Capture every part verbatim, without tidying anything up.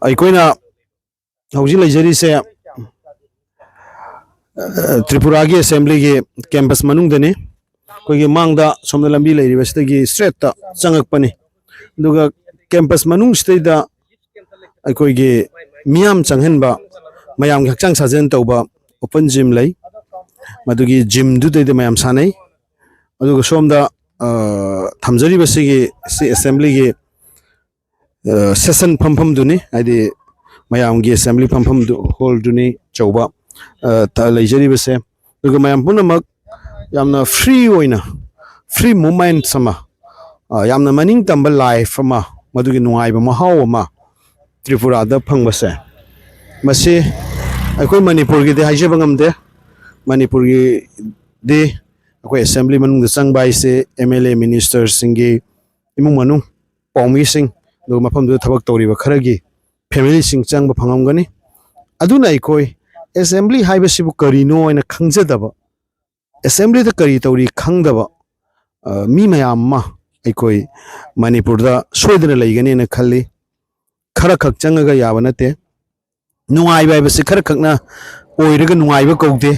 ꯑꯩꯈꯣꯏꯅ ꯍꯧꯖꯤꯛ ꯂꯩꯖꯔꯤꯁꯦ, ꯑ, ꯇ꯭ꯔꯤꯄꯨꯔꯥꯒꯤ ꯑꯦꯁꯦꯝꯕ꯭ꯂꯤꯒꯤ ꯀꯦꯝꯄꯁ ꯃꯅꯨꯡꯗꯅꯤ꯫ ꯑꯩꯈꯣꯏꯒꯤ ꯃꯥꯡꯗ ꯁꯣꯝꯗ ꯂꯝꯕꯤ ꯂꯩꯔꯤꯕꯁꯤꯗꯒꯤ ꯏꯁꯇ꯭ꯔꯦꯠꯇ ꯆꯪꯉꯛꯄꯅꯤ꯫ ꯑꯗꯨꯒ ꯀꯦꯝꯄꯁ ꯃꯅꯨꯡꯁꯤꯗꯩꯗ ꯑꯩꯈꯣꯏꯒꯤ ꯃꯤꯌꯥꯝ ꯆꯪꯍꯟꯕ, ꯃꯌꯥꯝꯒꯤ ꯍꯛꯆꯥꯡ ꯁꯥꯖꯦꯜ ꯇꯧꯕ ꯑꯣꯄꯟ ꯖꯤꯝ ꯂꯩ꯫ ꯃꯗꯨꯒꯤ ꯖꯤꯝꯗꯨꯗꯩꯗ ꯃꯌꯥꯝ ꯁꯥꯟꯅꯩ꯫ ꯑꯗꯨꯒ ꯁꯣꯝꯗ, ꯑ, ꯊꯝꯖꯔꯤꯕꯁꯤꯒꯤ, ꯁꯤ ꯑꯦꯁꯦꯝꯕ꯭ꯂꯤꯒꯤ, ꯑ, ꯁꯦꯁꯟ ꯐꯝꯐꯝꯗꯨꯅꯤ, ꯍꯥꯏꯗꯤ ꯃꯌꯥꯝꯒꯤ ꯑꯦꯁꯦꯝꯕ꯭ꯂꯤ ꯐꯝꯐꯝꯗꯨ, ꯍꯣꯜꯗꯨꯅꯤ ꯑꯆꯧꯕ, ꯑ, ꯊ-, ꯂꯩꯖꯔꯤꯕꯁꯦ꯫ ꯑꯗꯨꯒ ꯃꯌꯥꯝ ꯄꯨꯝꯅꯃꯛ ꯌꯥꯝꯅ ꯐ꯭ꯔꯤ ꯑꯣꯏꯅ, ꯐ꯭ꯔꯤ ꯃꯨꯚꯃꯦꯟꯠ ꯑꯃ, ꯑ, ꯌꯥꯝꯅ ꯃꯅꯤꯡ ꯇꯝꯕ ꯂꯥꯏꯐ ꯑꯃ, ꯃꯗꯨꯒꯤ ꯅꯨꯡꯉꯥꯏꯕ ꯃꯍꯥꯎ ꯑꯃ ꯇ꯭ꯔꯤꯄꯨꯔꯥꯗ ꯐꯪꯕꯁꯦ, ꯃꯁꯤ ꯑꯩꯈꯣꯏ ꯃꯅꯤꯄꯨꯔꯒꯤꯗꯤ ꯍꯥꯏꯖꯕ ꯉꯝꯗꯦ꯫ ꯃꯅꯤꯄꯨꯔꯒꯤꯗꯤ ꯑꯩꯈꯣꯏ ꯑꯦꯁꯦꯝꯕ꯭ꯂꯤ ꯃꯅꯨꯡꯗ ꯆꯪꯕ ꯍꯥꯏꯁꯦ ꯑꯦꯝ ꯑꯦꯜ ꯑꯦ ꯃꯤꯅꯤꯁꯇꯔꯁꯤꯡꯒꯤ ꯏꯃꯨꯡ ꯃꯅꯨꯡ, ꯄꯥꯎꯃꯤꯁꯤꯡ, ꯑꯗꯨꯒ ꯃꯐꯝꯗꯨꯗ ꯊꯕꯛ ꯇꯧꯔꯤꯕ ꯈꯔꯒꯤ ꯐꯦꯃꯤꯂꯤꯁꯤꯡ ꯆꯪꯕ ꯐꯪꯉꯝꯒꯅꯤ꯫ ꯑꯗꯨꯅ ꯑꯩꯈꯣꯏ ꯑꯦꯁꯦꯝꯕ꯭ꯂꯤ ꯍꯥꯏꯕꯁꯤꯕꯨ ꯀꯔꯤꯅꯣ ꯍꯥꯏꯅ ꯈꯪꯖꯗꯕ, ꯑꯦꯁꯦꯝꯕ꯭ꯂꯤꯗ ꯀꯔꯤ ꯇꯧꯔꯤ ꯈꯪꯗꯕ, ꯑ, ꯃꯤ ꯃꯌꯥꯝ ꯑꯃ ꯑꯩꯈꯣꯏ ꯃꯅꯤꯄꯨꯔꯗ ꯁꯣꯏꯗꯅ ꯂꯩꯒꯅꯦꯅ ꯈꯜꯂꯤ꯫ ꯈꯔ ꯈꯛ ꯆꯪꯉꯒ ꯌꯥꯕ ꯅꯠꯇꯦ꯫ ꯅꯨꯡꯉꯥꯏꯕ ꯍꯥꯏꯕꯁꯤ ꯈꯔ ꯈꯛꯅ ꯑꯣꯏꯔꯒ ꯅꯨꯡꯉꯥꯏꯕ ꯀꯧꯗꯦ꯫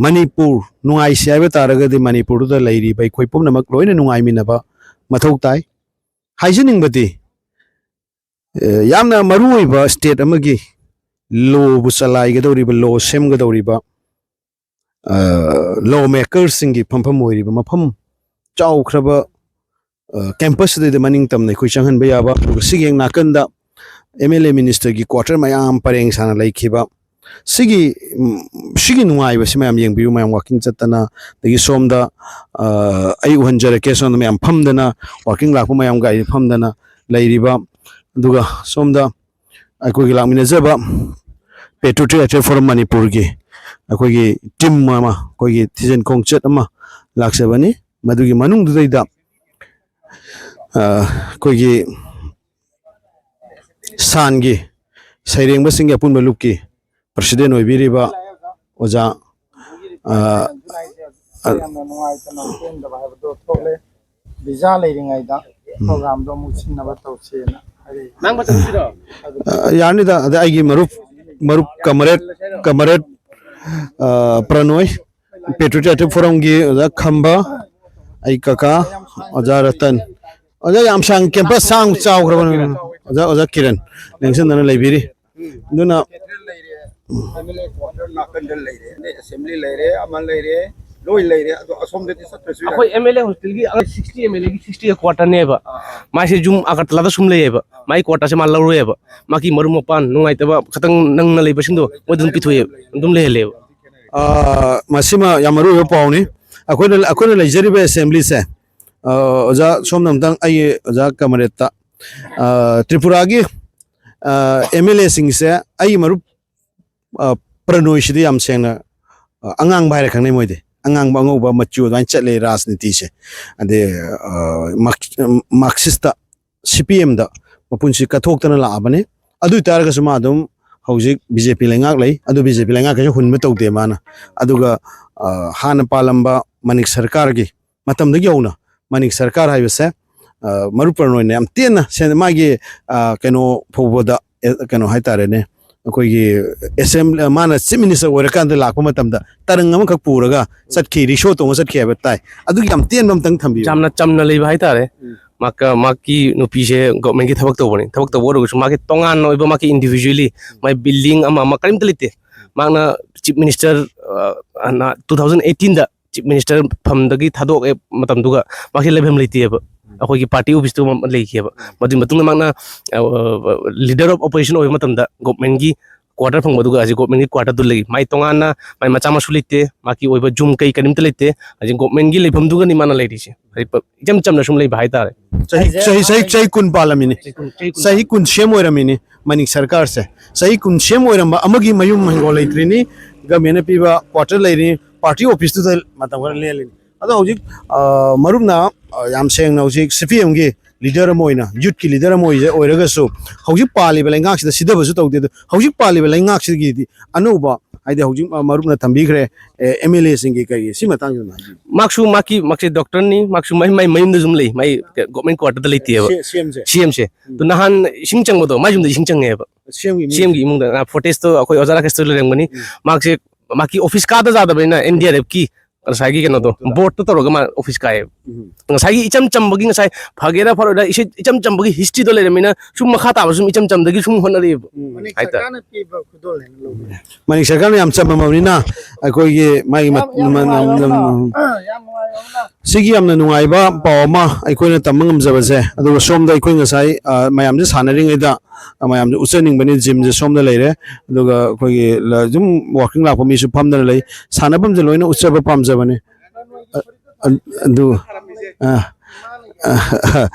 ꯃꯅꯤꯄꯨꯔ ꯅꯨꯡꯉꯥꯏꯁꯤ ꯍꯥꯏꯕ ꯇꯥꯔꯒꯗꯤ ꯃꯅꯤꯄꯨꯔꯗꯨꯗ ꯂꯩꯔꯤꯕ ꯑꯩꯈꯣꯏ ꯄꯨꯝꯅꯃꯛ ꯂꯣꯏꯅ ꯅꯨꯡꯉꯥꯏꯃꯤꯟꯅꯕ ꯃꯊꯧ ꯇꯥꯏ꯫ ꯍꯥꯏꯖꯅꯤꯡꯕꯗꯤ, ꯑ, ꯌꯥꯝꯅ ꯃꯔꯨꯑꯣꯏꯕ ꯁ꯭ꯇꯦꯠ ꯑꯃꯒꯤ ꯂꯣꯕꯨ ꯆꯂꯥꯏꯒꯗꯧꯔꯤꯕ, ꯂꯣ ꯁꯦꯝꯒꯗꯧꯔꯤꯕ, ꯑ, ꯂꯣ ꯃꯦꯀꯔꯁꯤꯡꯒꯤ ꯐꯝꯐꯝ ꯑꯣꯏꯔꯤꯕ ꯃꯐꯝ ꯆꯥꯎꯈ꯭ꯔꯕ, ꯑ, ꯀꯦꯝꯄꯁꯁꯤꯗꯩꯗ ꯃꯅꯤꯡ ꯇꯝꯅ ꯑꯩꯈꯣꯏ ꯆꯪꯍꯟꯕ ꯌꯥꯕ, ꯑꯗꯨꯒ ꯁꯤꯒꯤ ꯍꯦꯛ ꯅꯥꯀꯟꯗ ꯑꯦꯝ ꯑꯦꯜ ꯑꯦ ꯃꯤꯅꯤꯁꯇꯔꯒꯤ ꯀ꯭ꯋꯥꯇꯔ ꯃꯌꯥꯝ ꯄꯔꯦꯡ ꯁꯥꯅ ꯂꯩꯈꯤꯕ, ꯁꯤꯒꯤ, ꯎꯝ, ꯁꯤꯒꯤ ꯅꯨꯡꯉꯥꯏꯕꯁꯤ ꯃꯌꯥꯝ ꯌꯦꯡꯕꯤꯌꯨ꯫ ꯃꯌꯥꯝ ꯋꯥꯀꯤꯡ ꯆꯠꯇꯅ, ꯑꯗꯒꯤ ꯁꯣꯝꯗ, ꯑ, ꯑꯩ ꯎꯍꯟꯖꯔꯛꯀꯦ, ꯁꯣꯝꯗ ꯃꯌꯥꯝ ꯐꯝꯗꯅ, ꯋꯥꯀꯤꯡ ꯂꯥꯛꯄ ꯃꯌꯥꯝ ꯒꯥꯔꯤꯗ ꯐꯝꯗꯅ ꯂꯩꯔꯤꯕ, ꯑꯗꯨꯒ ꯁꯣꯝꯗ ꯑꯩꯈꯣꯏꯒꯤ ꯂꯥꯛꯃꯤꯟꯅꯖꯕ Patriotic Athletes Forum ꯃꯅꯤꯄꯨꯔꯒꯤ ꯑꯩꯈꯣꯏꯒꯤ ꯇꯤꯝ ꯑꯃ, ꯑꯩꯈꯣꯏꯒꯤ ꯊꯤꯖꯤꯟ ꯈꯣꯡꯆꯠ ꯑꯃ ꯂꯥꯛꯆꯕꯅꯤ꯫ ꯃꯗꯨꯒꯤ ꯃꯅꯨꯡꯗꯨꯗꯩꯗ, ꯑ, ꯑꯩꯈꯣꯏꯒꯤ ꯁꯥꯟꯒꯤ ꯁꯩꯔꯦꯡꯕꯁꯤꯡꯒꯤ ꯑꯄꯨꯟꯕ ꯂꯨꯞꯀꯤ ꯄ꯭ꯔꯁꯤꯗꯦꯟ ꯑꯣꯏꯕꯤꯔꯤꯕ ꯑꯣꯖꯥ, ꯑ, ꯑ, ꯌꯥꯝꯅ ꯅꯨꯡꯉꯥꯏꯇꯅ ꯄꯦꯟꯗꯕ ꯍꯥꯏꯕꯗꯣ ꯊꯣꯛꯂꯦ꯫ ꯚꯤꯖꯥ ꯂꯩꯔꯤꯉꯩꯗ ꯄ꯭ꯔꯣꯒ꯭ꯔꯥꯝꯗꯣ ꯑꯃꯨꯛ ꯁꯤꯟꯅꯕ ꯇꯧꯁꯦꯅ꯫ ꯅꯪ ꯃꯇꯝꯁꯤꯔꯣ? ꯑ, ꯌꯥꯔꯅꯤꯗ꯫ ꯑꯗ ꯑꯩꯒꯤ ꯃꯔꯨꯞ, ꯃꯔꯨꯞ ꯀꯃꯔꯦꯠ, ꯀꯃꯔꯦꯠ, ꯑ, ꯄ꯭ꯔꯅꯣꯏ, ꯄꯦꯇ꯭ꯔꯤꯌꯣꯇꯤꯛ ꯐꯣꯔꯝꯒꯤ ꯑꯣꯖꯥ ꯈꯝꯕ, ꯑꯩ ꯀꯀꯥ ꯑꯣꯖꯥ ꯔꯇꯟ, ꯑꯣꯖꯥ ꯌꯥꯝ ꯁꯥꯡ, ꯀꯦꯝꯄꯁ ꯁꯥꯡ ꯆꯥꯎꯈ꯭ꯔꯕꯅꯤ꯫ ꯑꯣꯖꯥ, ꯑꯣꯖꯥ ꯀꯤꯔꯟ ꯂꯦꯡꯁꯤꯟꯗꯅ ꯂꯩꯕꯤꯔꯤ꯫ ꯑꯗꯨꯅ ꯑꯦꯝ ꯑꯦꯜ ꯑꯦ ꯀ꯭ꯋꯥꯇꯔ ꯅꯥꯀꯟꯗ ꯂꯩꯔꯦ, ꯑꯗꯩ ꯑꯦꯁꯦꯝꯕ꯭ꯂꯤ ꯂꯩꯔꯦ, ꯑꯃ ꯂꯩꯔꯦ, ꯂꯣꯏ ꯂꯩꯔꯦ꯫ ꯑꯗꯣ ꯑꯁꯣꯝꯗꯗꯤ ꯆꯠꯇ꯭ꯔꯁꯨ ꯌꯥꯏ꯫ ꯑꯩꯈꯣꯏ ꯑꯦꯝ ꯑꯦꯜ ꯑꯦ ꯍꯣꯁꯇꯦꯜꯒꯤ ꯁꯤꯛꯁꯇꯤ ꯑꯦꯝ ꯑꯦꯜ ꯑꯦꯒꯤ ꯁꯤꯛꯁꯇꯤ ꯀ꯭ꯋꯥꯇꯔꯅꯦꯕ꯫ ꯃꯥꯏꯁꯦ ꯌꯨꯝ ꯑꯒꯔꯇꯂꯥꯗ ꯁꯨꯝ ꯂꯩꯌꯦꯕ꯫ ꯃꯥꯏ ꯀ꯭ꯋꯥꯇꯔꯁꯦ ꯃꯥ ꯂꯧꯔꯣꯏꯕ꯫ ꯃꯥꯒꯤ ꯃꯔꯨꯞ ꯃꯄꯥꯟ ꯅꯨꯡꯉꯥꯏꯇꯕ ꯈꯇꯪ ꯅꯪꯅ ꯂꯩꯕꯁꯤꯡꯗꯣ ꯃꯣꯏ ꯑꯗꯨꯝ ꯄꯤꯊꯣꯛꯑꯦꯕ, ꯑꯗꯨꯝ ꯂꯩꯍꯜꯂꯦꯕ꯫ ꯑ, ꯃꯁꯤꯃ ꯌꯥꯝ ꯃꯔꯨ ꯑꯣꯏꯕ ꯄꯥꯎꯅꯤ꯫ ꯑꯩꯈꯣꯏꯅ, ꯑꯩꯈꯣꯏꯅ ꯂꯩꯖꯔꯤꯕ ꯑꯦꯁꯦꯝꯕ꯭ꯂꯤꯁꯦ, ꯑ, ꯑꯣꯖꯥ ꯁꯣꯝꯅ ꯑꯝꯇꯪ ꯑꯩꯒꯤ ꯑꯣꯖꯥ ꯀꯃꯔꯦꯠꯇ, ꯑ, ꯇ꯭ꯔꯤꯄꯨꯔꯥꯒꯤ, ꯑ, ꯑꯦꯝ ꯑꯦꯜ ꯑꯦꯁꯤꯡꯁꯦ ꯑꯩꯒꯤ ꯃꯔꯨꯞ, ꯑ, ꯄ꯭ꯔꯅꯣꯏꯁꯤꯗꯤ ꯌꯥꯝ ꯁꯦꯡꯅ, ꯑ, ꯑꯉꯥꯡꯕ ꯍꯥꯏꯔ ꯈꯪꯅꯩ ꯃꯣꯏꯗꯤ꯫ ꯑꯉꯥꯡꯕ, ꯑꯉꯧꯕ ꯃꯆꯨ ꯑꯗꯨꯃꯥꯏꯅ ꯆꯠꯂꯦ ꯔꯥꯖꯅꯤꯇꯤꯁꯦ꯫ ꯑꯗꯩ, ꯑ, ꯃꯥꯔꯛ-, ꯃꯥꯔꯛꯁꯤꯁꯇ ꯁꯤ ꯄꯤ ꯑꯦꯝꯗ ꯃꯄꯨꯟꯁꯤ ꯀꯠꯊꯣꯛꯇꯅ ꯂꯥꯛꯑꯕꯅꯤ꯫ ꯑꯗꯨ ꯑꯣꯏ ꯇꯥꯔꯒꯁꯨ ꯃꯥ ꯑꯗꯨꯝ ꯍꯧꯖꯤꯛ ꯕꯤ ꯖꯦ ꯄꯤ ꯂꯩꯉꯥꯛ ꯂꯩ꯫ ꯑꯗꯨ ꯕꯤ ꯖꯦ ꯄꯤ ꯂꯩꯉꯥꯛꯀꯁꯨ ꯍꯨꯟꯕ ꯇꯧꯗꯦ ꯃꯥꯅ꯫ ꯑꯗꯨꯒ, ꯑ, ꯍꯥꯟꯅ ꯄꯥꯜꯂꯝꯕ ꯃꯅꯤꯛ ꯁꯔꯀꯥꯔꯒꯤ ꯃꯇꯝꯗꯒꯤ ꯍꯧꯅ ꯃꯅꯤꯛ ꯁꯔꯀꯥꯔ ꯍꯥꯏꯕꯁꯦ, ꯑ, ꯃꯔꯨꯞ ꯄ꯭ꯔꯅꯣꯏꯅ ꯌꯥꯝ ꯇꯦꯟꯅ ꯁꯦꯟ-, ꯃꯥꯒꯤ, ꯑ, ꯀꯩꯅꯣ ꯐꯥꯎꯕꯗ, ꯑꯦ, ꯀꯩꯅꯣ ꯍꯥꯏꯇꯥꯔꯦꯅꯦ, ꯑꯩꯈꯣꯏꯒꯤ ꯑꯦꯁꯦꯝꯕ꯭ꯂꯤ, ꯃꯥꯅ ꯆꯤꯐ ꯃꯤꯅꯤꯁꯇꯔ ꯑꯣꯏꯔꯀꯥꯟꯗ ꯂꯥꯛꯄ ꯃꯇꯝꯗ ꯇꯔꯪ ꯑꯃꯈꯛ ꯄꯨꯔꯒ ꯆꯠꯈꯤ, ꯔꯤꯛꯁꯣ ꯇꯣꯡꯉ ꯆꯠꯈꯤ ꯍꯥꯏꯕ ꯇꯥꯏ꯫ ꯑꯗꯨꯒꯤ ꯌꯥꯝ ꯇꯦꯟꯕ ꯑꯝꯇꯪ ꯊꯝꯕꯤꯌꯨ꯫ ꯌꯥꯝꯅ ꯆꯝꯅ ꯂꯩꯕ ꯍꯥꯏꯇꯥꯔꯦ꯫ ꯎꯝ꯫ ꯃꯥꯀ-, ꯃꯍꯥꯛꯀꯤ ꯅꯨꯄꯤꯁꯦ ꯒꯣꯔꯃꯦꯟꯒꯤ ꯊꯕꯛ ꯇꯧꯕꯅꯤ꯫ ꯊꯕꯛ ꯇꯧꯕ ꯑꯣꯏꯔꯒꯁꯨ ꯃꯥꯒꯤ ꯇꯣꯉꯥꯟꯅ ꯑꯣꯏꯕ ꯃꯥꯒꯤ ꯏꯟꯗꯤꯕꯤꯖꯨꯋꯦꯂꯤ ꯃꯥꯒꯤ ꯕꯤꯜꯗꯤꯡ ꯑꯃ ꯑꯃ ꯀꯔꯤꯝꯇ ꯂꯩꯇꯦ꯫ ꯃꯍꯥꯛꯅ ꯆꯤꯐ ꯃꯤꯅꯤꯁꯇꯔ, ꯑ, ꯍꯥꯟꯅ ꯇꯨ ꯊꯥꯎꯖꯟ ꯑꯩꯠꯇꯤꯟꯗ ꯆꯤꯐ ꯃꯤꯅꯤꯁꯇꯔ ꯐꯝꯗꯒꯤ ꯊꯥꯗꯣꯛꯑꯦ ꯃꯇꯝꯗꯨꯒ ꯃꯥꯒꯤ ꯂꯩꯐꯝ ꯂꯩꯇꯦꯕ꯫ ꯑꯩꯈꯣꯏꯒꯤ ꯄꯥꯔꯇꯤ ꯑꯣꯐꯤꯁꯇꯨ ꯑꯃ ꯂꯩꯈꯤꯑꯕ꯫ ꯃꯗꯨꯒꯤ ꯃꯇꯨꯡꯗ ꯃꯥꯅ, ꯑ, ꯂꯤꯗꯔ ꯑꯣꯐ ꯑꯣꯄꯣꯖꯤꯁꯟ ꯑꯣꯏꯕ ꯃꯇꯝꯗ ꯒꯣꯔꯃꯦꯟꯒꯤ ꯀ꯭ꯋꯥꯇꯔ ꯐꯪꯕꯗꯨꯒ ꯍꯧꯖꯤꯛ ꯒꯣꯔꯃꯦꯟꯒꯤ ꯀ꯭ꯋꯥꯇꯔꯗꯨ ꯂꯩ꯫ ꯃꯥꯏ ꯇꯣꯉꯥꯟꯅ ꯃꯥꯏ ꯃꯆꯥ ꯃꯁꯨ ꯂꯩꯇꯦ, ꯃꯥꯒꯤ ꯑꯣꯏꯕ ꯌꯨꯝ ꯀꯩ ꯀꯔꯤꯝꯇ ꯂꯩꯇꯦ꯫ ꯍꯧꯖꯤꯛ ꯒꯣꯔꯃꯦꯟꯒꯤ ꯂꯩꯐꯝꯗꯨꯒꯅꯤ ꯃꯥꯅ ꯂꯩꯔꯤꯁꯦ꯫ ꯍꯧꯖꯤꯛ ꯄ-, ꯏꯆꯝ ꯆꯝꯅ ꯁꯨꯝ ꯂꯩꯕ ꯍꯥꯏꯇꯥꯔꯦ꯫ ꯆꯍꯤ, ꯆꯍꯤ, ꯆꯍꯤ, ꯆꯍꯤ ꯀꯨꯟ ꯄꯥꯜꯂꯝꯃꯤꯅꯤ꯫ ꯆꯍꯤ ꯀꯨꯟ, ꯆꯍꯤ ꯀꯨꯟ꯫ ꯆꯍꯤ ꯀꯨꯟ ꯁꯦꯝ ꯑꯣꯏꯔꯝꯃꯤꯅꯤ ꯃꯅꯤꯛ ꯁꯔꯀꯥꯔꯁꯦ꯫ ꯆꯍꯤ ꯀꯨꯟ ꯁꯦꯝ ꯑꯣꯏꯔꯝꯕ ꯑꯃꯒꯤ ꯃꯌꯨꯝ ꯍꯤꯡꯒꯣꯜ ꯂꯩꯇ꯭ꯔꯤꯅꯤ, ꯒꯃꯦꯟꯅ ꯄꯤꯕ ꯀ꯭ꯋꯥꯇꯔ ꯂꯩꯔꯤꯅꯤ, ꯄꯥꯔꯇꯤ ꯑꯣꯐꯤꯁꯇꯨꯗ ꯃꯇꯝ ꯈꯔ ꯂꯦꯜꯂꯤꯅꯤ꯫ ꯑꯗꯣ ꯍꯧꯖꯤꯛ, ꯑ, ꯃꯔꯨꯞꯅ, ꯑ, ꯌꯥꯝ ꯁꯦꯡꯅ ꯍꯧꯖꯤꯛ ꯁꯤ ꯄꯤ ꯑꯦꯝꯒꯤ ꯂꯤꯗꯔ ꯑꯃ ꯑꯣꯏꯅ, ꯌꯨꯠꯀꯤ ꯂꯤꯗꯔ ꯑꯃ ꯑꯣꯏꯖ-, ꯑꯣꯏꯔꯒꯁꯨ ꯍꯧꯖꯤꯛ ꯄꯥꯜꯂꯤꯕ ꯂꯩꯉꯥꯛꯁꯤꯗ ꯁꯤꯊꯕꯁꯨ ꯇꯧꯗꯦ꯫ ꯑꯗꯣ ꯍꯧꯖꯤꯛ ꯄꯥꯜꯂꯤꯕ ꯂꯩꯉꯥꯛꯁꯤꯒꯤꯗꯤ ꯑꯅꯧꯕ ꯍꯥꯏꯗꯤ ꯍꯧꯖꯤꯛ ꯃꯔꯨꯞꯅ ꯊꯝꯕꯤꯈ꯭ꯔꯦ, ꯑꯦꯝ ꯑꯦꯜ ꯑꯦꯁꯤꯡꯒꯤ ꯀꯩꯒꯤ, ꯁꯤ ꯃꯇꯥꯡꯁꯤꯗ ꯍꯥꯏꯕꯤꯌꯨ꯫ ꯃꯍꯥꯛꯁꯨ, ꯃꯍꯥꯛꯀꯤ, ꯃꯍꯥꯛꯁꯦ ꯗꯣꯛꯇꯔꯅꯤ, ꯃꯍꯥꯛꯁꯨ ꯃꯥꯏ, ꯃꯥꯏ ꯃꯌꯨꯝꯗ ꯁꯨꯝ ꯂꯩ, ꯃꯥꯏ ꯒꯣꯔꯃꯦꯟ ꯀ꯭ꯋꯥꯇꯔꯗ ꯂꯩꯇꯦꯕ꯫ ꯁꯤ ꯑꯦꯝꯁꯦ? ꯁꯤ ꯑꯦꯝꯁꯦ꯫ ꯑꯗꯨ ꯅꯍꯥꯟ ꯏꯁꯤꯡ ꯆꯪꯕꯗꯣ, ꯃꯥꯏ ꯌꯨꯝꯗ ꯏꯁꯤꯡ ꯆꯪꯉꯦꯕ꯫ ꯁꯤ ꯑꯦꯝꯒꯤ ꯏꯃꯨꯡꯗ ꯐꯣꯇꯦꯖꯇꯣ ꯑꯩꯈꯣꯏ ꯑꯣꯖꯥ ꯔꯥꯀꯦꯁꯇꯣ ꯂꯩꯔꯝꯒꯅꯤ꯫ ꯃꯍꯥꯛꯁꯦ, ꯃꯍꯥꯛꯀꯤ ꯑꯣꯐꯤꯁ ꯀꯥꯗ ꯌꯥꯗꯕꯅꯤꯅ ꯑꯦꯟ ꯗꯤ ꯑꯥꯔ ꯑꯦꯐꯀꯤ ꯉꯁꯥꯏꯒꯤ ꯀꯩꯅꯣꯗꯣ, ꯕꯣꯠꯇꯣ ꯇꯧꯔꯒ ꯃꯥ ꯑꯣꯐꯤꯁ ꯀꯥꯏꯌꯦꯕ꯫ ꯉꯁꯥꯏꯒꯤ ꯏꯆꯝ ꯆꯝꯕꯒꯤ, ꯉꯁꯥꯏ ꯐꯒꯦꯔꯥ ꯐꯔꯣꯏꯗ꯭ꯔꯥ, ꯏꯆꯝ ꯆꯝꯕꯒꯤ ꯍꯤꯁꯇ꯭ꯔꯤꯗꯣ ꯂꯩꯔꯝꯃꯤꯅ ꯁꯨꯝ ꯃꯈꯥ ꯇꯥꯕ ꯁꯨꯝ ꯏꯆꯝ ꯆꯝꯗꯒꯤ ꯁꯨꯝ ꯍꯣꯠꯅꯔꯛꯑꯦꯕ꯫ ꯃꯅꯤꯛ ꯍꯥꯏꯇꯥꯔꯦ꯫ ꯁꯔꯀꯥꯔꯅ ꯄꯤꯕ ꯈꯨꯗꯣꯜ ꯍꯥꯏꯅ ꯂꯧꯕ꯫ ꯃꯅꯤꯛ ꯁꯔꯀꯥꯔꯅ ꯌꯥꯝ ꯆꯝꯃꯝꯃꯕꯅꯤꯅ ꯑꯩꯈꯣꯏꯒꯤ ꯃꯥꯒꯤ ꯃꯠ-, ꯌꯥꯝ ꯃ-, ꯅꯨꯡꯉꯥꯏꯕ ꯃ-, ꯑꯃ, ꯃ-, ꯑ, ꯌꯥꯝ ꯅꯨꯡꯉꯥꯏꯕ ꯑꯃ꯫ ꯁꯤꯒꯤ ꯌꯥꯝꯅ ꯅꯨꯡꯉꯥꯏꯕ ꯄꯥꯎ ꯑꯃ ꯑꯩꯈꯣꯏꯅ ꯇꯝꯕ ꯉꯝꯖꯕꯁꯦ, ꯑꯗꯨꯒ ꯁꯣꯝꯗ ꯑꯩꯈꯣꯏ ꯉꯁꯥꯏ, ꯑ, ꯃꯌꯥꯝꯁꯦ ꯁꯥꯟꯅꯔꯤꯉꯩꯗ, ꯑ, ꯃꯌꯥꯝꯁꯦ ꯎꯠꯆꯅꯤꯡꯕꯅꯤ꯫ ꯖꯤꯝꯁꯦ ꯁꯣꯝꯗ ꯂꯩꯔꯦ, ꯑꯗꯨꯒ ꯑꯩꯈꯣꯏꯒꯤ ꯂ-, ꯑꯗꯨꯝ ꯋꯥꯀꯤꯡ ꯂꯥꯛꯄ ꯃꯤꯁꯨ ꯐꯝꯗꯅ ꯂꯩ꯫ ꯁꯥꯟꯅꯐꯝꯁꯦ ꯂꯣꯏꯅ ꯎꯠꯆꯕ ꯄꯥꯝꯖꯕꯅꯤ꯫ ꯑ-, ꯑ-, ꯑꯗꯨ, ꯑ, ꯑ,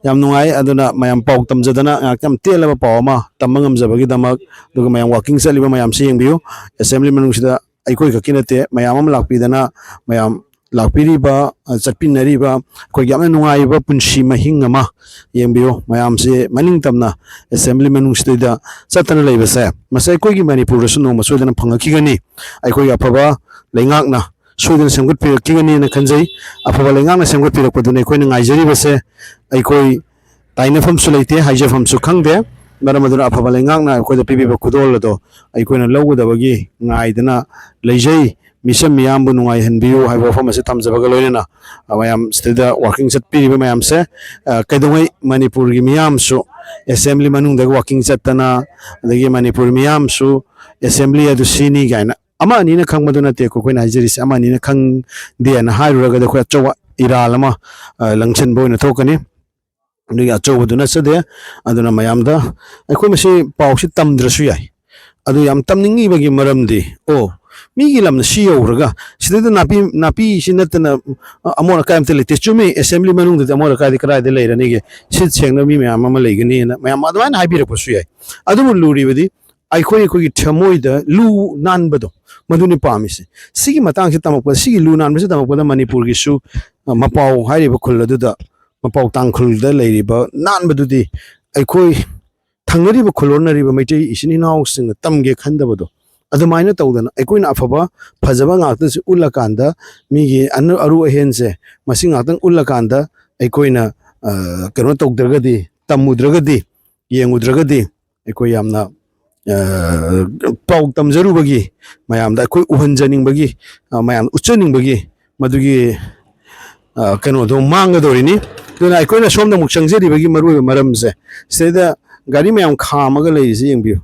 ꯌꯥꯝ ꯅꯨꯡꯉꯥꯏ꯫ ꯑꯗꯨꯅ ꯃꯌꯥꯝ ꯄꯥꯎ ꯇꯝꯖꯗꯅ ꯉꯥꯏꯍꯥꯛꯇꯪ ꯌꯥꯝ ꯇꯦꯜꯂꯕ ꯄꯥꯎ ꯑꯃ ꯇꯝꯕ ꯉꯝꯖꯕꯒꯤꯗꯃꯛ, ꯑꯗꯨꯒ ꯃꯌꯥꯝ ꯋꯥꯀꯤꯡ ꯆꯠꯂꯤꯕ ꯃꯌꯥꯝꯁꯤ ꯌꯦꯡꯕꯤꯌꯨ꯫ ꯑꯦꯁꯦꯝꯕ꯭ꯂꯤ ꯃꯅꯨꯡꯁꯤꯗ ꯑꯩꯈꯣꯏ ꯈꯛꯀꯤ ꯅꯠꯇꯦ, ꯃꯌꯥꯝ ꯑꯃ ꯂꯥꯛꯄꯤꯗꯅ, ꯃꯌꯥꯝ ꯂꯥꯛꯄꯤꯔꯤꯕ, ꯑ, ꯆꯠꯄꯤꯅꯔꯤꯕ ꯑꯩꯈꯣꯏꯒꯤ ꯌꯥꯝꯅ ꯅꯨꯡꯉꯥꯏꯕ ꯄꯨꯟꯁꯤ ꯃꯍꯤꯡ ꯑꯃ ꯌꯦꯡꯕꯤꯌꯨ꯫ ꯃꯌꯥꯝꯁꯦ ꯃꯅꯤꯡ ꯇꯝꯅ ꯑꯦꯁꯦꯝꯕ꯭ꯂꯤ ꯃꯅꯨꯡꯁꯤꯗꯩꯗ ꯆꯠꯇꯅ ꯂꯩꯕꯁꯦ, ꯃꯁꯤ ꯑꯩꯈꯣꯏꯒꯤ ꯃꯅꯤꯄꯨꯔꯗꯁꯨ ꯅꯣꯡꯃ ꯁꯣꯏꯗꯅ ꯐꯪꯉꯛꯈꯤꯒꯅꯤ꯫ ꯑꯩꯈꯣꯏꯒꯤ ꯑꯐꯕ ꯂꯩꯉꯥꯛꯅ ꯁꯣꯏꯗꯅ ꯁꯦꯝꯒꯠꯄꯤꯔꯛꯈꯤꯒꯅꯤꯅ ꯈꯟꯖꯩ꯫ ꯑꯐꯕ ꯂꯩꯉꯥꯛꯅ ꯁꯦꯝꯒꯠꯄꯤꯔꯛꯄꯗꯨꯅ ꯑꯩꯈꯣꯏꯅ ꯉꯥꯏꯖꯔꯤꯕꯁꯦ꯫ ꯑꯩꯈꯣꯏ ꯇꯥꯏꯅꯐꯝꯁꯨ ꯂꯩꯇꯦ, ꯍꯥꯏꯖꯐꯝꯁꯨ ꯈꯪꯗꯦ꯫ ꯃꯔꯝ ꯑꯗꯨꯅ ꯑꯐꯕ ꯂꯩꯉꯥꯛꯅ ꯑꯩꯈꯣꯏꯗ ꯄꯤꯕꯤꯕ ꯈꯨꯗꯣꯜ ꯑꯗꯣ ꯑꯩꯈꯣꯏꯅ ꯂꯧꯒꯗꯕꯒꯤ ꯉꯥꯏꯗꯅ ꯂꯩꯖꯩ꯫ ꯃꯤꯆꯝ ꯃꯤꯌꯥꯝꯕꯨ ꯅꯨꯡꯉꯥꯏꯍꯟꯕꯤꯌꯨ ꯍꯥꯏꯕ ꯋꯥꯐꯝ ꯑꯁꯤ ꯊꯝꯖꯕꯒ ꯂꯣꯏꯅꯅ, ꯑ, ꯃꯌꯥꯝ ꯁꯤꯗ ꯋꯥꯀꯤꯡ ꯆꯠꯄꯤꯔꯤꯕ ꯃꯌꯥꯝꯁꯦ, ꯑ, ꯀꯩꯗꯧꯉꯩ ꯃꯅꯤꯄꯨꯔꯒꯤ ꯃꯤꯌꯥꯝꯁꯨ ꯑꯦꯁꯦꯝꯕ꯭ꯂꯤ ꯃꯅꯨꯡꯗ ꯋꯥꯀꯤꯡ ꯆꯠꯇꯅ, ꯑꯗꯒꯤ ꯃꯅꯤꯄꯨꯔ ꯃꯤꯌꯥꯝꯁꯨ ꯑꯦꯁꯦꯝꯕ꯭ꯂꯤ ꯑꯗꯨ ꯁꯤꯅꯤ ꯀꯥꯏꯅ ꯑꯃ ꯑꯅꯤꯅ ꯈꯪꯕꯗꯨ ꯅꯠꯇꯦꯀꯣ꯫ ꯑꯩꯈꯣꯏꯅ ꯍꯥꯏꯖꯔꯤꯁꯦ ꯑꯃ ꯑꯅꯤꯅ ꯈꯪꯗꯦꯅ ꯍꯥꯏꯔꯨꯔꯒꯗꯤ ꯑꯩꯈꯣꯏ ꯑꯆꯧꯕ ꯏꯔꯥꯜ ꯑꯃ, ꯑ, ꯂꯪꯁꯤꯟꯕ ꯑꯣꯏꯅ ꯊꯣꯛꯀꯅꯤ꯫ ꯑꯗꯨꯒꯤ ꯑꯆꯧꯕꯗꯨ ꯅꯠꯆꯗꯦ꯫ ꯑꯗꯨꯅ ꯃꯌꯥꯝꯗ ꯑꯩꯈꯣꯏ ꯃꯁꯤ ꯄꯥꯎꯁꯤ ꯇꯝꯗ꯭ꯔꯁꯨ ꯌꯥꯏ꯫ ꯑꯗꯨ ꯌꯥꯝ ꯇꯝꯅꯤꯡꯉꯤꯕꯒꯤ ꯃꯔꯝꯗꯤ, ꯑꯣ, ꯃꯤꯒꯤ ꯂꯝꯅ ꯁꯤ ꯌꯧꯈ꯭ꯔꯒ ꯁꯤꯗꯩꯗ ꯅꯥꯄꯤ, ꯅꯥꯄꯤꯁꯤ ꯅꯠꯇꯅ ꯑꯃꯣꯠ ꯑꯀꯥꯏ ꯑꯝꯇ ꯂꯩꯇꯦ꯫ ꯆꯨꯝꯃꯤ, ꯑꯦꯁꯦꯝꯕ꯭ꯂꯤ ꯃꯅꯨꯡꯗꯗꯤ ꯑꯃꯣꯠ ꯑꯀꯥꯏꯗꯤ ꯀꯗꯥꯏꯗ ꯂꯩꯔꯅꯤꯒꯦ? ꯁꯤꯠ ꯁꯦꯡꯅꯕ ꯃꯤ ꯃꯌꯥꯝ ꯑꯃ ꯂꯩꯒꯅꯤꯅ ꯃꯌꯥꯝ ꯑꯗꯨꯃꯥꯏꯅ ꯍꯥꯏꯕꯤꯔꯛꯄꯁꯨ ꯌꯥꯏ꯫ ꯑꯗꯨꯕꯨ ꯂꯨꯔꯤꯕꯗꯤ ꯑꯩꯈꯣꯏ, ꯑꯩꯈꯣꯏꯒꯤ ꯊꯃꯣꯏꯗ ꯂꯨ ꯅꯥꯟꯕꯗꯣ, ꯃꯗꯨꯅꯤ ꯄꯥꯝꯃꯤꯁꯦ꯫ ꯁꯤꯒꯤ ꯃꯇꯥꯡꯁꯤ ꯇꯝꯃꯛꯄꯗ, ꯁꯤꯒꯤ ꯂꯨ ꯅꯥꯟꯕꯁꯤ ꯇꯝꯃꯛꯄꯗ ꯃꯅꯤꯄꯨꯔꯒꯤꯁꯨ, ꯑ, ꯃꯄꯥꯎ ꯍꯥꯏꯔꯤꯕ ꯈꯨꯜ ꯑꯗꯨꯗ, ꯃꯄꯥꯎ ꯇꯥꯡꯈꯨꯜꯗ ꯂꯩꯔꯤꯕ ꯅꯥꯟꯕꯗꯨꯗꯤ ꯑꯩꯈꯣꯏ ꯊꯪꯅꯔꯤꯕ ꯈꯨꯜꯂꯣꯟꯅꯔꯤꯕ ꯃꯩꯇꯩ ꯏꯆꯤꯟ ꯏꯅꯥꯎꯁꯤꯡꯅ ꯇꯝꯒꯦ ꯈꯟꯗꯕꯗꯣ, ꯑꯗꯨꯃꯥꯏꯅ ꯇꯧꯗꯅ ꯑꯩꯈꯣꯏꯅ ꯑꯐꯕ ꯐꯖꯕ ꯉꯥꯛꯇꯁꯨ ꯎꯠꯂꯀꯥꯟꯗ, ꯃꯤꯒꯤ ꯑꯅꯨ-, ꯑꯔꯨ ꯑꯍꯦꯟꯁꯦ ꯃꯁꯤ ꯉꯥꯛꯇꯪ ꯎꯠꯂꯀꯥꯟꯗ ꯑꯩꯈꯣꯏꯅ, ꯑ, ꯀꯩꯅꯣ ꯇꯧꯗ꯭ꯔꯒꯗꯤ, ꯇꯝꯃꯨꯗ꯭ꯔꯒꯗꯤ, ꯌꯦꯡꯉꯨꯗ꯭ꯔꯒꯗꯤ ꯑꯩꯈꯣꯏ ꯌꯥꯝꯅ, ꯑ, ꯄꯥꯎ ꯇꯝꯖꯔꯨꯕꯒꯤ, ꯃꯌꯥꯝꯗ ꯑꯩꯈꯣꯏ ꯎꯍꯟꯖꯅꯤꯡꯕꯒꯤ, ꯑ, ꯃꯌꯥꯝ ꯎꯠꯆꯅꯤꯡꯕꯒꯤ ꯃꯗꯨꯒꯤ, ꯑ, ꯀꯩꯅꯣꯗꯣ ꯃꯥꯡꯒꯗꯧꯔꯤꯅꯤ꯫ ꯑꯗꯨꯅ ꯑꯩꯈꯣꯏꯅ ꯁꯣꯝꯗ ꯑꯃꯨꯛ ꯆꯪꯖꯔꯤꯕꯒꯤ ꯃꯔꯨꯑꯣꯏꯕ ꯃꯔꯝꯁꯦ, ꯁꯤꯗꯩꯗ ꯒꯥꯔꯤ ꯃꯌꯥꯝ ꯈꯥꯝꯃꯒ ꯂꯩꯔꯤꯁꯦ ꯌꯦꯡꯕꯤꯌꯨ꯫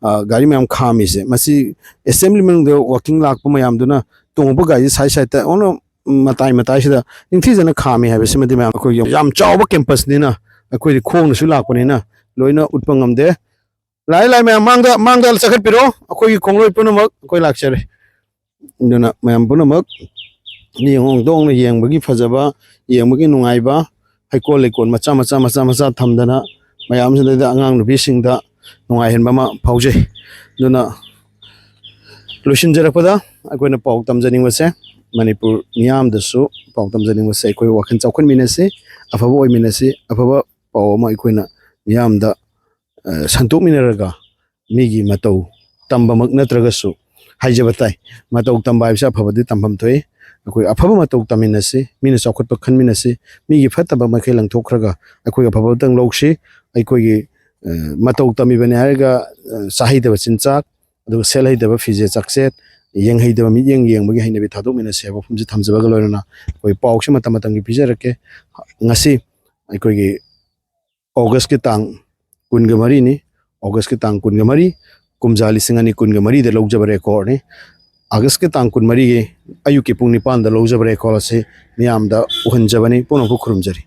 ꯑ, ꯒꯥꯔꯤ ꯃꯌꯥꯝ ꯈꯥꯝꯃꯤꯁꯦ, ꯃꯁꯤ ꯑꯦꯁꯦꯝꯕ꯭ꯂꯤ ꯃꯅꯨꯡꯗ ꯋꯥꯀꯤꯡ ꯂꯥꯛꯄ ꯃꯌꯥꯝꯗꯨꯅ ꯇꯣꯡꯉꯛꯄ ꯒꯥꯔꯤꯁꯦ ꯁꯥꯏꯠ ꯁꯥꯏꯠꯇ ꯑꯣꯟꯅ ꯃꯇꯥꯏ ꯃꯇꯥꯏꯁꯤꯗ ꯅꯤꯡꯊꯤꯖꯅ ꯈꯥꯝꯃꯤ ꯍꯥꯏꯕꯁꯤꯃꯗꯤ ꯃꯌꯥꯝ, ꯑꯩꯈꯣꯏꯒꯤ ꯌꯥꯝ ꯆꯥꯎꯕ ꯀꯦꯝꯄꯁꯅꯤꯅ, ꯑꯩꯈꯣꯏꯗꯤ ꯈꯣꯡꯅꯁꯨ ꯂꯥꯛꯄꯅꯤꯅ ꯂꯣꯏꯅ ꯎꯠꯄ ꯉꯝꯗꯦ꯫ ꯂꯥꯛꯑꯦ, ꯂꯥꯛꯑꯦ, ꯃꯌꯥꯝ ꯃꯥꯡꯗ, ꯃꯥꯡꯗ ꯆꯠꯈꯠꯄꯤꯔꯣ꯫ ꯑꯩꯈꯣꯏꯒꯤ ꯈꯣꯡꯂꯣꯏ ꯄꯨꯝꯅꯃꯛ ꯑꯩꯈꯣꯏ ꯂꯥꯛꯆꯔꯦ꯫ ꯑꯗꯨꯅ ꯃꯌꯥꯝ ꯄꯨꯝꯅꯃꯛ ꯌꯦꯡꯉꯣ, ꯍꯣꯡꯗꯣꯛꯅ ꯌꯦꯡꯕꯒꯤ ꯐꯖꯕ, ꯌꯦꯡꯕꯒꯤ ꯅꯨꯡꯉꯥꯏꯕ, ꯍꯩꯀꯣꯜ ꯂꯩꯀꯣꯜ ꯃꯆꯥ ꯃꯆꯥ, ꯃꯆꯥ ꯃꯆꯥ ꯊꯝꯗꯅ ꯃꯌꯥꯝꯁꯤꯗꯩꯗ ꯑꯉꯥꯡ ꯅꯨꯄꯤꯁꯤꯡꯗ ꯅꯨꯡꯉꯥꯏꯍꯟꯕ ꯑꯃ ꯐꯥꯎꯖꯩ꯫ ꯑꯗꯨꯅ ꯂꯣꯏꯁꯤꯟꯖꯔꯛꯄꯗ ꯑꯩꯈꯣꯏꯅ ꯄꯥꯎ ꯇꯝꯖꯅꯤꯡꯕꯁꯦ, ꯃꯅꯤꯄꯨꯔ ꯃꯤꯌꯥꯝꯗꯁꯨ ꯄꯥꯎ ꯇꯝꯖꯅꯤꯡꯕꯁꯦ, ꯑꯩꯈꯣꯏ ꯋꯥꯈꯜ ꯆꯥꯎꯈꯠꯃꯤꯟꯅꯁꯤ, ꯑꯐꯕ ꯑꯣꯏꯃꯤꯟꯅꯁꯤ, ꯑꯐꯕ ꯄꯥꯎ ꯑꯃ ꯑꯩꯈꯣꯏꯅ ꯃꯤꯌꯥꯝꯗ, ꯑ, ꯁꯟꯗꯣꯛꯃꯤꯟꯅꯔꯒ ꯃꯤꯒꯤ ꯃꯇꯧ ꯇꯝꯕꯃꯛ ꯅꯠꯇ꯭ꯔꯒꯁꯨ ꯍꯥꯏꯖꯕ ꯇꯥꯏ꯫ ꯃꯇꯧ ꯇꯝꯕ ꯍꯥꯏꯕꯁꯤ ꯑꯐꯕꯗꯤ ꯇꯝꯐꯝ ꯊꯣꯛꯏ꯫ ꯑꯩꯈꯣꯏ ꯑꯐꯕ ꯃꯇꯧ ꯇꯝꯃꯤꯟꯅꯁꯤ, ꯃꯤꯅ ꯆꯥꯎꯈꯠꯄ ꯈꯟꯃꯤꯟꯅꯁꯤ, ꯃꯤꯒꯤ ꯐꯠꯇꯕ ꯃꯥꯏꯀꯩ ꯂꯪꯊꯣꯛꯈ꯭ꯔꯒ ꯑꯩꯈꯣꯏ ꯑꯐꯕꯇꯪ ꯂꯧꯁꯤ꯫ ꯑꯩꯈꯣꯏꯒꯤ, ꯑ, ꯃꯇꯧ ꯇꯝꯃꯤꯕꯅꯤ ꯍꯥꯏꯔꯒ, ꯑ, ꯆꯥꯍꯩꯗꯕ ꯆꯤꯟꯖꯥꯛ, ꯑꯗꯨꯒ ꯁꯦꯠꯍꯩꯗꯕ ꯐꯤꯖꯦꯠ ꯆꯥꯛꯆꯦꯠ, ꯌꯦꯡꯍꯩꯗꯕ ꯃꯤꯠꯌꯦꯡ ꯌꯦꯡꯕꯒꯤ ꯍꯩꯅꯕꯤ ꯊꯥꯗꯣꯛꯃꯤꯟꯅꯁꯤ ꯍꯥꯏꯕ ꯋꯥꯐꯝꯁꯤ ꯊꯝꯖꯕꯒ ꯂꯣꯏꯅꯅ ꯑꯩꯈꯣꯏ ꯄꯥꯎꯁꯤ ꯃꯇꯝ ꯃꯇꯝꯒꯤ ꯄꯤꯖꯔꯛꯀꯦ꯫ ꯉꯁꯤ ꯑꯩꯈꯣꯏꯒꯤ ꯑꯣꯒꯁꯀꯤ ꯇꯥꯡ ꯀꯨꯟꯒ ꯃꯔꯤꯅꯤ꯫ ꯑꯣꯒꯁꯀꯤ ꯇꯥꯡ ꯀꯨꯟꯒ ꯃꯔꯤ, ꯀꯨꯝꯖꯥ ꯂꯤꯁꯤꯡ ꯑꯅꯤ ꯀꯨꯟꯒ ꯃꯔꯤꯗ ꯂꯧꯖꯕ ꯔꯦꯀꯣꯔꯗꯅꯤ꯫ ꯑꯥꯒꯁꯀꯤ ꯇꯥꯡ ꯀꯨꯟꯃꯔꯤꯒꯤ ꯑꯌꯨꯛꯀꯤ ꯄꯨꯡ ꯅꯤꯄꯥꯟꯗ ꯂꯧꯖꯕ ꯔꯦꯀꯣꯔꯗ ꯑꯁꯤ ꯃꯤꯌꯥꯝꯗ ꯎꯍꯟꯖꯕꯅꯤ꯫ ꯄꯨꯝꯅꯃꯛꯄꯨ ꯈꯨꯔꯨꯝꯖꯔꯤ꯫